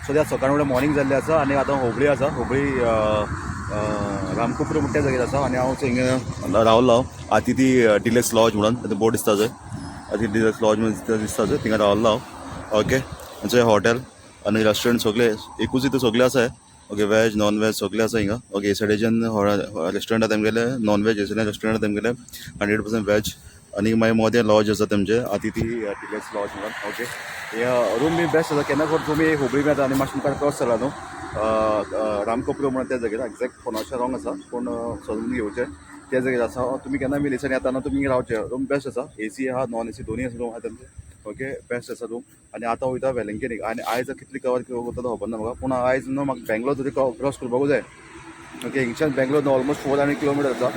सद्या सकाळ फुडें मॉर्निंग जाल्ली आसा आनी आतां हुबळी आसा. हुबळी रामकोपरो म्हणटा त्या जाग्यार आसा आनी हांव हिंगा रावलो अतिथी डिलक्स लॉज म्हणून तें बोर्ड दिसता थंय. अतिथी डिलक्स लॉज म्हणून दिसता थंय, थिंगा रावलो हांव. ओके, आमचें हॉटेल आनी रेस्टॉरंट सगळे एकूच इतू सगळें आसा. ओके, वेज नॉन वेज सगळें आसा हिंगा. ओके, हे सायडीच्यान रेस्टॉरंट आसा तेमगेलें नॉन वेज, हे सायडीन रेस्टॉरंट आसा तेमगेलें 100% वेज. आनी मागीर मोदें लॉज आसा तेमचें अतिथी डिलक्स लॉज म्हणून. ओके, हे रूम बी बेस्ट आसा. केन्ना फावट तुमी हुबळी येता आनी मातशें मुखार क्रॉस जाला न्हू रामकोपरो म्हणून त्या जाग्यार, एग्जॅक्ट फोनाचें रॉंग आसा पूण समजून घेवचें, त्या जाग्यार आसा. तुमी केन्ना बी दिसांनी येता न्हू तुमी रावचे, रूम बेस्ट आसा. ए सी आहा, नॉन ए सी दोनूय आसा रूम आहा तेमचे. ओके, बेस्ट आसा रूम. आनी आतां वयता वेलंकनीक आनी आयज कितली कवर करता तो खबर ना म्हाका, पूण आयज न्हू म्हाका बेंगलोर तरी क्रॉस करपाकूच जाय. ओके, हिंगच्यान बेंगलोर ऑलमोस्ट 400 किलोमिटर आसा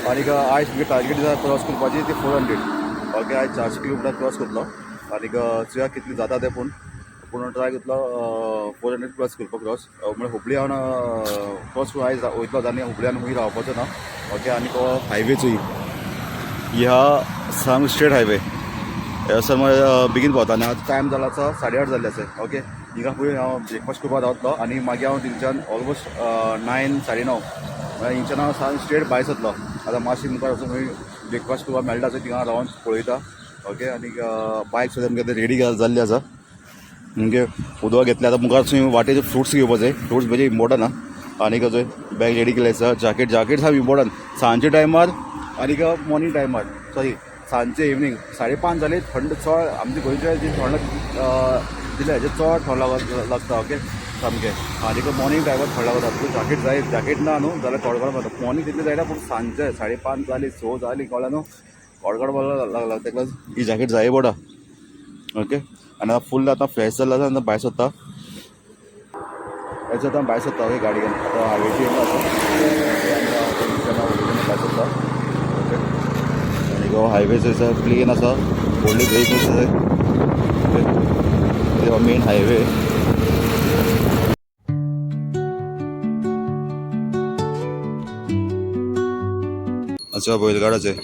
आनी आयज म्हगे टार्गेट आसा क्रॉस करपाची ती 400. ओके, आयज 400 किलोमिटर क्रॉस करतलो आनी चोया कितली जाता तें, पूण पूण ट्राय करतलो 400 प्लस करपाक क्रॉस. म्हळ्यार हुबळी हांव क्रॉस करून आयज वयतलो आनी हुबळी आनी खंय रावपाचो ना. ओके, आनी तो हायवे चोय, ह्या साम स्ट्रेट हायवे सर मग बेगीन पावता. आनी आतां टायम जाला आसा 8:30 जाल्ले आसा. ओके, हिंगा पळय हांव ब्रेकफास्ट करपाक रावतलो आनी मागीर हांव थिंगच्यान ऑलमोस्ट 9 9:30 म्हळ्यार हिंगच्यान हांव साम स्ट्रेट भायर सरतलो. आतां मातशें मुखार वचून खंय ब्रेकफास्ट करपाक मेळटा थंय थिंगा रावन पळयता. ओके, आनी बायक सुद्दां आमगे रेडी जाल्ली आसा. म्हणजे उदक घेतलें, आतां मुखार थंय वाटेर फ्रुट्स घेवपा जाय, फ्रुट्स म्हणजे इम्पॉर्टंट आहा. आनी कसो बॅग रेडी केलें आसा, जॅकेट, जॅकेट सामकें इम्पॉर्टंट सांजच्या टायमार आनी मॉर्निंग टायमार, सॉरी सांजचे इवनींग 5:30 जाली थंड चड आमच्या गोंयच्या जी थंड दिल्या हेजेर चड थंड लागता. ओके, सामकें आनी मॉर्निंग टायमार थंड लागता, तुका जॅकेट जाय. जॅकेट ना न्हू जाल्यार कडकड मारता. मॉर्निंग तितलें जायना पूण सांजचे 5:30 जाली 6 जाली कळ्ळें न्हू कडकड मारपाक लागला, तेका ही जॅकेट जाय पडा. ओके, आनी आतां फूल आतां फ्रेश जाल्लो आसा आनी भायर सरता, हेचो आतां भायर सरता. ओके, गाडी घेवन आतां हायवेचेर येयलो आसा आनी भायर सरता. ओके, आनी हो हायवे थंयसर क्लीन आसा, व्हडली व्हेकल्स ओके, मेन हायवे. अच्छा, बैलगाडाचे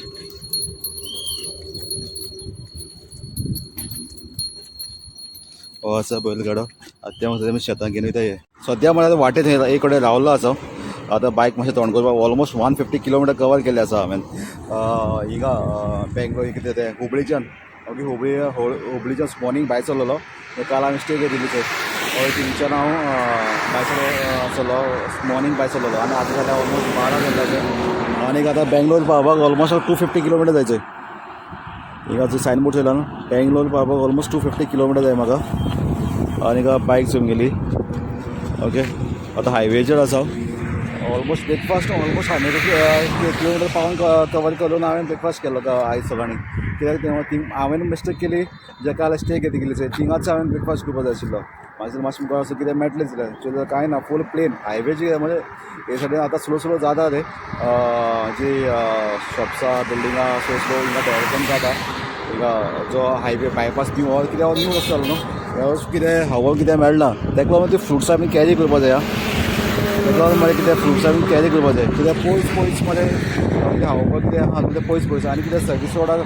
हो आसा बैलगाडो. आतां मातशें शेतां घेवन वयता हे. सद्या म्हळ्यार वाटेर थंय एक कडेन रावलो आसा. आतां बायक मातशें तोंड करपाक ऑलमोस्ट 150 किलोमिटर कवर केल्लें आसा हांवें हिंगा बेंगलोर कितें तें हुबळीच्यान. ओके, हुबळी हुबळीच्यान मॉर्निंग भायर सरलेलो, काल हांवें स्टे घेतिल्ली थंय. हय, थिंगच्यान हांव भायर सरलो मॉर्निंग भायर सरलेलो आनी आतां जाल्यार ऑलमोस्ट 12 जाल्ले आसा आनी आतां बेंगलोर पावपाक ऑलमोस्ट 250 किलोमिटर जायचे. हिंगा सायन बोर्ड चोयला न्हू, बेंगलोर पावपाक ऑलमोस्ट 250 किलोमिटर जाय म्हाका. आनी बायक चोवन गेली. ओके, आतां हायवेचेर आसा. ऑलमोस्ट ब्रेकफास्ट ऑलमोस्ट 100 किलोमिटर पावन कवर करून हांवें ब्रेकफास्ट केलो आयज सकाळीं. कित्याक ती हांवें मिस्टेक केली, जे काल स्टे घेतिल्ली चोय थिंगाच हांवें ब्रेकफास्ट करपाक जाय आशिल्लो. मागीर मातशें मुखार असो कितें मेळटलें जाल्यार चोयल्यार कांय ना, फूल प्लेन हायवेचेर. म्हणजे हे सायडीन आतां स्लो स्लो जाता रे जी शॉप्सां बिल्डिंगां स्लो स्लो हिंगा डेवलपमेंट जाता. हिंगा जो हायवे बायपास न्यू हो कितें न्यू रस्तो जालो न्हू, कितें हवा कितें मेळना, तेका लागून ती फ्रुट्स आमी कॅरी करपा जाय. तेका लागून मरे कितें फ्रुट्स आमी कॅरी करपा जाय, कित्याक पयस पयस मरे कितें खावपाक कितें आहा कितें पयस पयस आनी कितें सर्वीस रोडार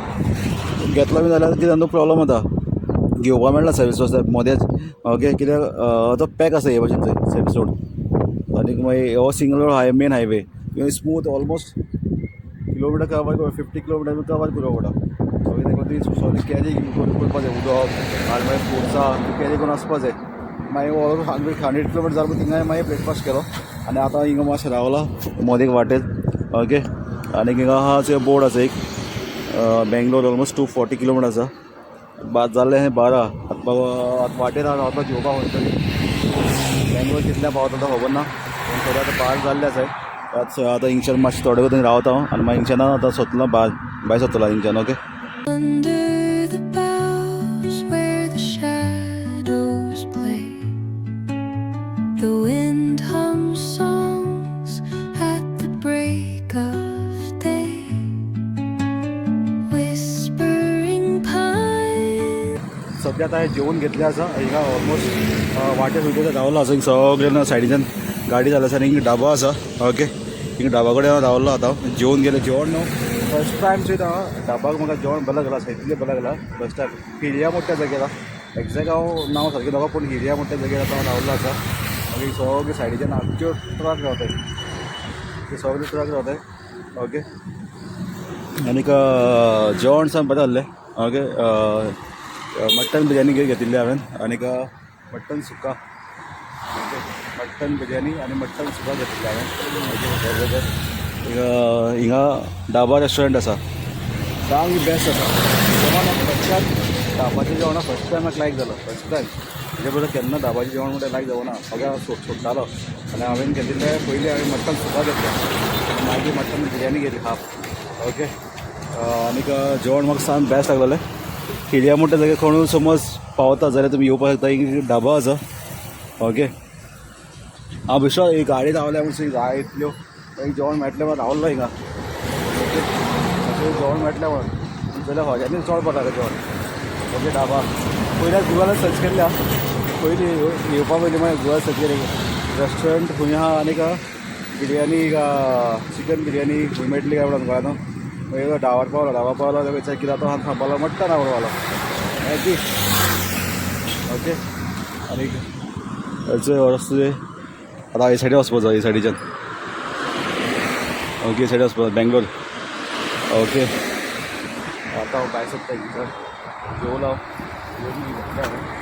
घेतलो बी जाल्यार कितें न्हू प्रॉब्लम जाता, घेवपा मेळना सर्वीस रोड मदेंच. ओके, कित्याक तो पॅक आसा हे भाशेन थंय सर्वीस रोड. आनी मागीर हो single road high main highway smooth almost kilometre cover 50 kilometre cover करपा पडटा. ओके, तेका ती सगळी कॅरी करपा जाय, उदक आनी मागीर फ्रुट्सां कॅरी करून वचपा जाय. मागीर ऑलमोस्ट 100 किलोमिटर जालें थिंगाय मागीर ब्रेकफास्ट केलो आनी आतां हिंगा मातशें रावला मदीं वाटेर. ओके, आनी हिंगा आहा बोर्ड आसा एक बेंगलोर ऑलमोस्ट 240 किलोमिटर आसा. बाद जाल्लें हें 12. आतां वाटेर हांव रावतलो जेवपाक खंय तरी. बेंगलोर कितल्या पावता तो खबर ना, पूण थोडे आतां 12 जाल्ले आसाय. आतां हिंगच्यान मातशें थोडे कडेन रावता हांव आनी मागीर हिंगच्यान आतां सोदतलो भायर सरतलो हिंगच्यान. Okay. Under the boughs where the shadows play, the wind hums songs at the break of day, whispering pines. सद्या आतां हांवें जेवण घेतलें आसा. हिंगा ऑलमोस्ट वाटेर वयता रावलो आसा. हिंगा सगळे सायडीच्यान गाडी जाली आसा आनी हिंगा डाबो आसा. ओके, हिंगा डाबा कडेन हांव रावलो. आतां जेवन गेलें, जेवण न्हू फर्स्ट टायम चोयता हांव डाबाक, म्हाका जेवण बरें लागलां, इतलें बरें लागलां फर्स्ट टायम. पिर्या मोठ्या जाग्यार. एग्जॅक्ट हांव नांव सारकें नकळो, पूण हिरिया म्हणटा जाग्यार आतां हांव रावल्लो आसा. मागीर सगळे सायडीच्यान आमच्यो ट्रक रावताय, ते सगळे ट्रक रावताय. ओके, आनीक जेवण सामकें बरें आहलें. ओके, मट्टन बिरयानी घेतिल्ली हांवें आनीक मट्टन सुका. ओके, मट्टन बिरयानी आनी मट्टन सुका घेतिल्लें हांवें. ओके, हिंगा डाबा रेस्टॉरंट आसा, सामकी बेस्ट आसा जेवण. फर्स्ट टायम धाबाचें जेवण, फर्स्ट टायम म्हाका लायक जालो. फर्स्ट टायम, हेजे पयलीं केन्ना धाबाचें जेवण म्हणल्यार लायक जावना, सगळें हांव सोडटालो. आनी हांवें घेतिल्लें, पयलीं हांवें मट्टन सुका घेतलें, मागीर मट्टन बिरयानी घेतली हाफ. ओके, आनीक जेवण म्हाका सामकें बेस्ट लागलेलें. हिरिया म्हणटा जाग्यार कोणूय समज पावता जाल्यार तुमी येवपाक शकता. एक ढाबा आसा. ओके, हांव बेश्टो एक गाडी रावल्या म्हणून गाडी इतल्यो एक जेवण मेळटलें म्हणून रावल्लो हिंगा. ओके, अशें जेवण मेळटलें म्हणून जाल्यार हॉटेलांनी चड पडटा जेवण. ओके, ढाबा पयल्यार गुगलार सर्च केल्ल्या, पयलीं येवपा पयलीं मागीर गुगलार सर्च केलें रेस्टॉरंट खंय आहा आनीक बिरयानी, चिकन बिरयानी खंय मेळटली काय म्हणून कळना. मागीर ढाबार पावलो, ढाबार पावलो जाल्यार विचार कितें आतां थांबलो, मट्टन आवडवालो मॅगी. ओके, आनीक रस्तो आतां हे सायडीन वचपाचो, हे सायडीच्यान. ओके, सायडीन वचपाचो बेंगलोर. ओके, आतां हांव भायर सोदता हिंगसर, जेवलो हांव, जेवन घेतलें हांवें.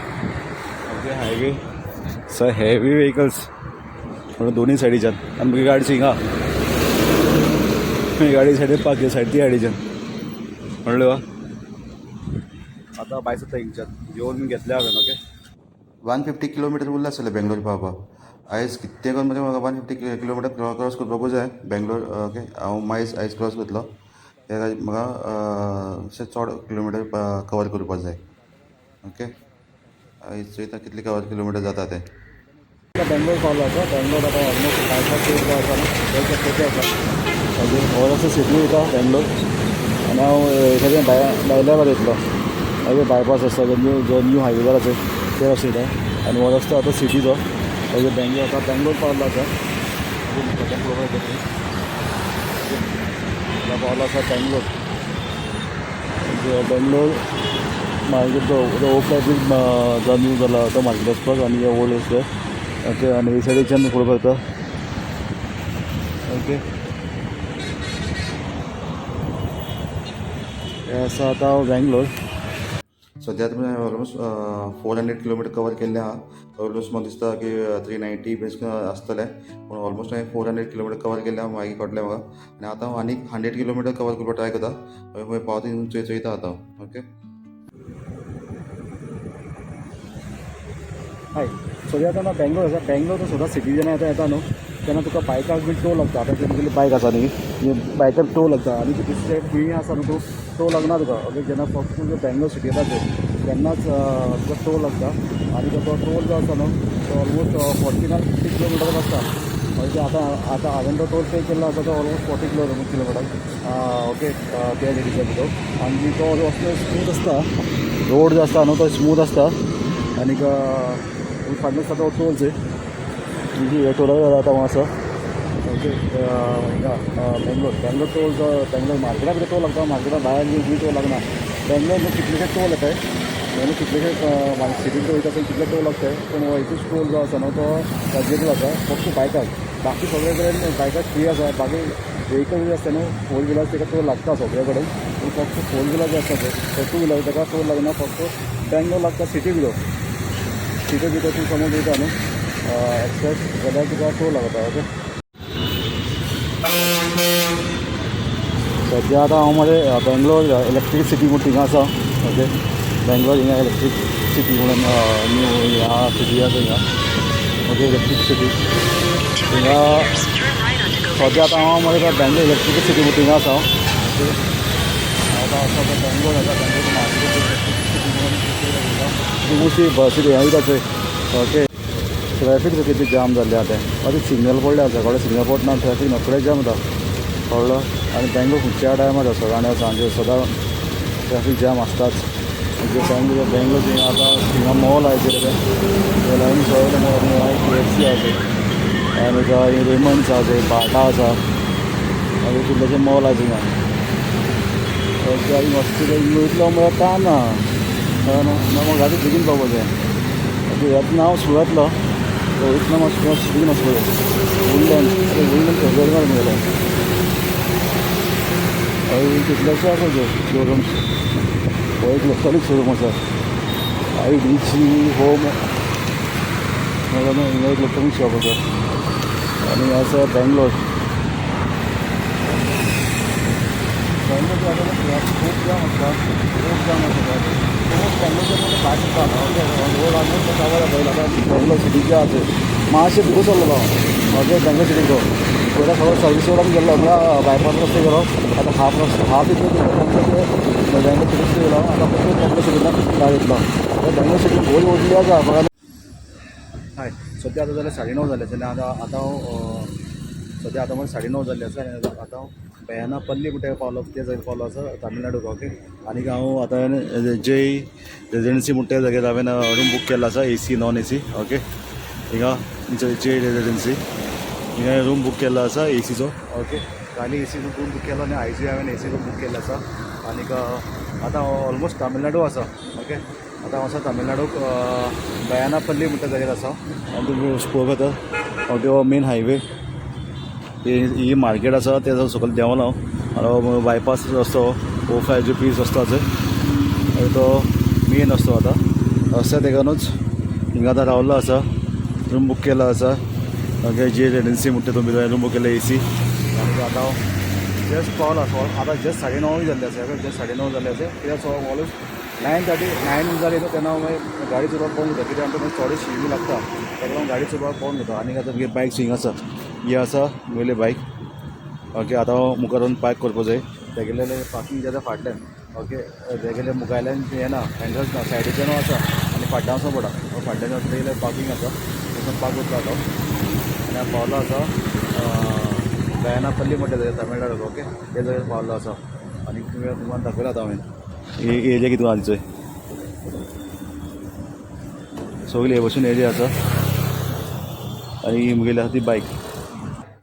Okay, highway sir heavy vehicles म्हणून दोन्ही सायडीच्यान. आनी म्हजी गाडी हिंगा, म्हजी गाडी सायडीन पार्क, सायड ती सायडीच्यान म्हणलें वा. आतां भायर सोदता हिंगच्यान, जेवन घेतलें हांवें. ओके. 150 किलोमिटर उरलें आसतलें बेंगलोर पावपाक. आयज कितें करून म्हणजे म्हाका 150 किलोमिटर क्रॉस करपाकूच जाय बेंगलोर. ओके, हांव मायज आयज क्रॉस करतलो. त्या खातीर म्हाका अशें चड किलोमिटर कवर करपाक जाय. ओके, आयज चोयता कितले कवर किलोमिटर जाता तें. बेंगलोर पावलो आसा. बेंगलोर आतां ऑलमोस्ट बायपास रोड जो आसा न्हू तेचे आसा. ओके, हो रस्तो सिटी वयता बेंगलोर आनी हांव हे भायल्या वाटेर येतलो. ओके, बायपास आसा जो न्यू, जो न्यू हायवे जाला चोय ते रस्ते वयता आनी हो रस्तो आतां सिटीचो. ओके, बेंगलोर, आतां बेंगलोर पावलो आसा. ओके, सद्याक पळोवपाक येता. आतां पावलो आसा बेंगलोर. बेंगलोर मागीर तो ओपला ब्रीज जो न्यू जाला तो मार्केट वचपाक आनी हे ओल्ड आसा. ओके, आनी हे सायडीच्यान पळोवपाक येता. ओके, हे आसा आतां हांव बेंगलोर. सद्या आतां ऑलमोस्ट 400 किलोमिटर कवर केल्लें आहा. ऑलमोस्ट म्हाका दिसता की 390 बीन आसतलें, पूण ऑलमोस्ट हांवें 400 किलोमिटर कवर केल्लें आहा. मागीर कळटलें म्हाका. आनी आतां हांव आनीक 100 किलोमिटर कवर करपाक ट्राय करता. मागीर खंय पावता चोयता आतां हांव. ओके. हाय, सद्या आतां हांव बेंगलोर आसा. बेंगलोर तूं सदांच सिटी जेन्ना येता येता न्हू तेन्ना तुका बायकाक बीन टोल लागता. आतां तुगेली बायक आसा न्ही, बायकाक टोल लागता. आनी दुसरी सायड खंय आसा न्हू तूं टोल लागना तुका. ओके, जेन्ना फक्त तुका बेंगलोर सिटी येता पळय तेन्नाच तुका टोल लागता. आनी तो टोल जो आसा न्हू तो ऑलमोस्ट 40 ना 50 किलोमिटर आसता. ओके, आतां आतां हांवें तो टोल पे केल्लो आसा तो ऑलमोस्ट 40 किलोमिटर. ओके, त्या लेडीच्या भितर. आनी तो रस्तो स्मूथ आसता, रोड जो आसता न्हू तो स्मूथ आसता. आनीक फाटल्यान आसा तो टोल चोय, म्हणजे हे टोलार आतां हांव आसा. ओके, हिंगा बेंगलोर, बेंगलोर टोल जो बेंगलोर मार्केटा भितर टोल लागता, मार्केटा भायर न्हू टोल लागना. बेंगलोर न्हू कितलेशे टोल येताय, बेंगलोर कितलेशे सिटीन वयता थंय कितले टोल लागताय, पूण हो एकूच टोल जो आसा न्हू तो चार्जेबल आसा फक्त बायकाक. बाकी सगळे कडेन बायकाक फ्री आसा. बाकी वेहिकल जे आसता न्हू फोर व्हिलर्स ताका टोल लागता सगळे कडेन, पूण फक्त फोर व्हिलर जे आसता पळय टू व्हिलर ताका टोल लागना. फक्त बेंगलोर लागता सिटी भितर. सिटी भितर तूं समज वयता न्हू एक्सप्रेस जाल्यार तुका टोल लागता. ओके, सद्या आतां हांव मरे बेंगलोर इलेक्ट्रीक सिटी म्हूण थिंगा आसा. ओके, बेंगलोर हिंगा इलेक्ट्रीक सिटी म्हणून न्यू ह्या सिटी आसा हिंगा. ओके, इलेक्ट्रीक सिटी हिंगा सद्या आतां हांव मरे बेंगलोर इलेक्ट्रीक सिटी म्हूण थिंगा आसा. ओके, आतां आसा तो बेंगलोर आसा. बेंगलोर मार्केट इलेक्ट्रीक सिटी म्हणून मोस्टली बसी हें वयता चोय. ओके, ट्रॅफीक कितली जाम जाल्ली आहा तें. आतां सिग्नल पडले आसा कळ्ळें, सिग्नल पडना ट्रॅफीक नकळें जाम जाता कळ्ळो. आनी बेंगलोर खंयच्या टायमार सदां आनी सांजे सदां ट्रॅफीक जाम आसताच. म्हणजे बेंगलोर, बेंगलोर थिंगा आतां थिंगा मॉल आहा कितें तें लायन सगळें मॉल, KFC आहा थंय आनी रेमंड्स आहा थंय, बाटा आसा, मागीर कितलेशे मॉल आहा थिंगा. ओके, आनी मस्त वयतलो म्हळ्यार काम ना. कळ्ळें न्हू? म्हाका गाडी बेगीन पावपा जाय. ओके, येतना हांव स्लो येतलो, वयतना मातसो मातशें बेगीन वचपा जाय. वुडलँड, अरे वुडलँड खंय मरे गेलो? हय, कितलेशे आसा शोरूम्स. हो एक इलेक्ट्रॉनीक शोरूम आसा, IDC home. हिंगा एक इलेक्ट्रॉनीक शॉप आसा आनी आसा बेंगलोर. बेंगलोर खूब जाम आसता, खूब जाम आसता. ऑलमोस्ट बेंगलोरचे भायर सुद्दां. ओके, रोड ऑलमोस्ट कवर पयला. आतां बेंगलोर सिटीच्या आसा, मातशें भितर सरलेलो. ओके, बेंगलोर सिटीचो पयला सगळो सर्वीस रोडान गेल्लो, म्हळ्यार बायपास रस्ते गेलो. आतां हाफ रस्तो, हाफ इतलो बेंगलोर सिटीन गेलो. आतां परतून बेंगलोर सिटींतल्यान भायर येतलो. बेंगलोर सिटीन भोव व्हडली आसा बघा. हय, सद्या आतां जाल्यार 9:30 जाल्ले आसा आनी आतां आतां हांव सद्या आतां म्हळ्यार 9:30 जाल्ले आसा आनी आतां हांव बयानापल्ली म्हणटा पावलो, त्या जाग्यार पावलो आसा तामिळनाडूक. ओके, आनीक हांव आतां जय रेजिडेन्सी म्हणटा त्या जाग्यार हांवें रूम बूक केल्लो आसा, AC, non AC. Okay, हिंगा जय रेजिडेन्सी, हिंगा रूम बूक केल्लो आसा एसीचो. ओके, काली एसी रूम बूक केलो आनी आयजूय हांवें एसी रूम बूक केल्लो आसा. आनीक आतां हांव ऑलमोस्ट तामिळनाडू आसा. ओके, आतां हांव आसा तामिळनाडूक, बयानापल्ली म्हणटा जाग्यार आसा. आनी तुमी पळोवंक येता. ओके, हो मेन हायवे, ही मार्केट आसा, ते सकयल देंवलो हांव. बायपास रस्तो हो, 5 रुपीज रस्तो आसा आनी तो मेन रस्तो. आतां रस्त्या तेकानूच हिंगा आतां रावल्लो आसा, रूम बूक केलो आसा. ओके, जे रेजिडेन्सी म्हणटा तुमी रूम बूक केलो एसी. आनी आतां हांव जस्ट पावला. आतां जस्ट 9:30 जाल्ले आसा. जस्ट 9:30 जाल्ले आसा, कित्याक ऑलमोस्ट 9:39 जाली न्हू, तेन्ना हांव मागीर गाडी चलोवपाक पळोवन घेता, कित्याक आमकां मागीर चडूय शी बी लागता. ताका लागून गाडी चलोवपाक पळोवन घेता. आनी आतां मागीर बायक हिंगा आसा, ही आसा म्हगेली बायक. ओके, आतां हांव मुखार वचून पार्क करपा जाय. तेगेले पार्कींग जाता फाटल्यान. ओके, तेगेले मुखायल्यान हें ना, एंट्रन्स ना, सायडीच्यान आसा आनी फाटल्यान वचों पडटा. फाटल्यान वचून तेगेले पार्कींग आसा, थंयसून पार्क करता आतां. आनी हांव पावलो आसा बयानापल्ली म्हणटा जाग्यार तामिळनाडूक. ओके, ते जाग्यार पावलो आसा आनी तुमी तुमकां दाखयला आतां हांवें ही एरिया कितें आहा. सगळी हे भशेन एरिया आसा आनी ही म्हगेली आसा ती बायक.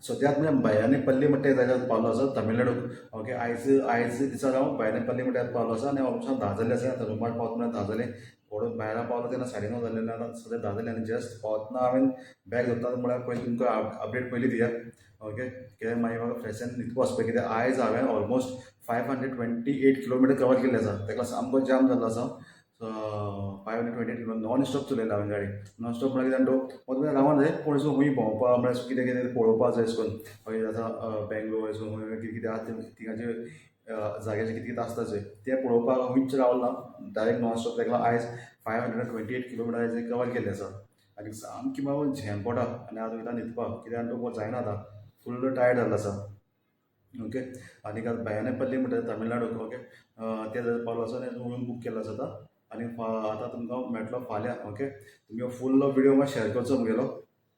सद्याक म्हणजे बयानेपल्ली म्हणटा त्या जाग्यार पावलो आसा तामिळनाडूक. ओके, आयज आयज दिसा हांव बयानेपल्ली म्हणटा पावलो आसा आनी ऑलमोस्ट 10 जाल्ले आसा. आतां रुमार पावता म्हळ्यार 10 जाले. व्हडून भायरा पावलो तेन्ना 9:30 जाल्ले, आतां सद्या 10 जाले. आनी जस्ट पावतना हांवें बॅग धरता म्हळ्यार पयलीं तुमकां अपडेट पयली दिया. ओके, कित्याक मागीर म्हाका फ्रेश जावन न्हिदपा वचपाक, कित्याक आयज हांवें ऑलमोस्ट 528 किलोमिटर कवर केल्ले आसा. ताका सामको जाम जाल्लो आसा. 528 kilo non stop चलयला हांवें गाडी. नॉन स्टॉप म्हळ्यार कितें जाणा, तूं रावन जाय पूण अशें खंय भोंवपा म्हळ्यार कितें कितें पळोवपा जाय. अशें करून मागीर आतां बेंगलोर अशें खंय कितें कितें आसा, थिंगाचे जाग्याचें कितें कितें आसता चोय, तें पळोवपाक खंयच रावलो ना, डायरेक्ट नॉन स्टॉप. ताका लागून आयज 528 किलोमिटर आयज कवर केल्लें आसा आनी सामकी म्हाका झेम पडटा आनी आतां वयता न्हिदपाक, कित्याक तूं जायना, आतां फुल्ल टायर्ड जाल्लो आसा. ओके, आनी आतां बयानेपल्ली म्हणटा तामिळनाडूक. ओके, ते जाग्यार पावलो आसा आनी रूम बूक केल्लो आसा आतां. आनी आतां तुमकां मेळटलो फाल्यां. ओके, तुमी फुल्ल विडियो मातशें शेअर करचो म्हगेलो.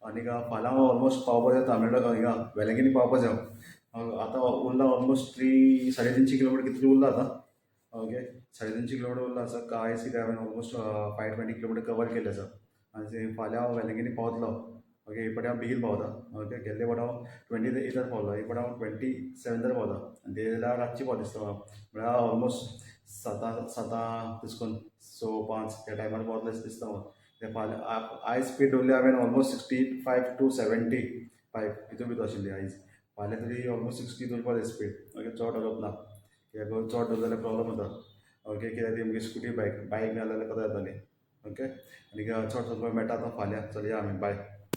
आनी फाल्यां हांव ऑलमोस्ट पावपा जाय तामिळनाडू, हिंगा वेलंगिनी पावपा जाय हांव. आतां उरला ऑलमोस्ट 350 किलोमिटर कितले उरला आतां. ओके, 350 किलोमिटर उरला आसा. आयज कितें हांवें ऑलमोस्ट 520 किलोमिटर कवर केल्ले आसा आनी फाल्यां हांव वेलंगिनी पावतलो. ओके, हे फावटी हांव बेगीन पावता. ओके, गेल्ले फावट हांव 28 पावलो, हे फावट हांव 27 पावता आनी ते जाल्यार रातची पावता दिसता म्हाका. म्हळ्यार ऑलमोस्ट सातां सातां तशें करून 6, 5 त्या टायमार पावतलें अशें दिसता म्हाका. ते फाल्यां आयज स्पीड दवरली हांवें ऑलमोस्ट 65 टू 75 हितून भितर आशिल्ली आयज. फाल्यां तरी ऑलमोस्ट 60 दवरपा जाय स्पीड. ओके, चड दवरप ना, कित्याक चड दवरलें जाल्यार प्रॉब्लम जाता. ओके, कित्याक ती मागीर स्कुटी बायक बायक ना जाल्यार कथा जाताली. ओके, आनी चड मेळटा आतां फाल्यां. चलया आमी, बाय.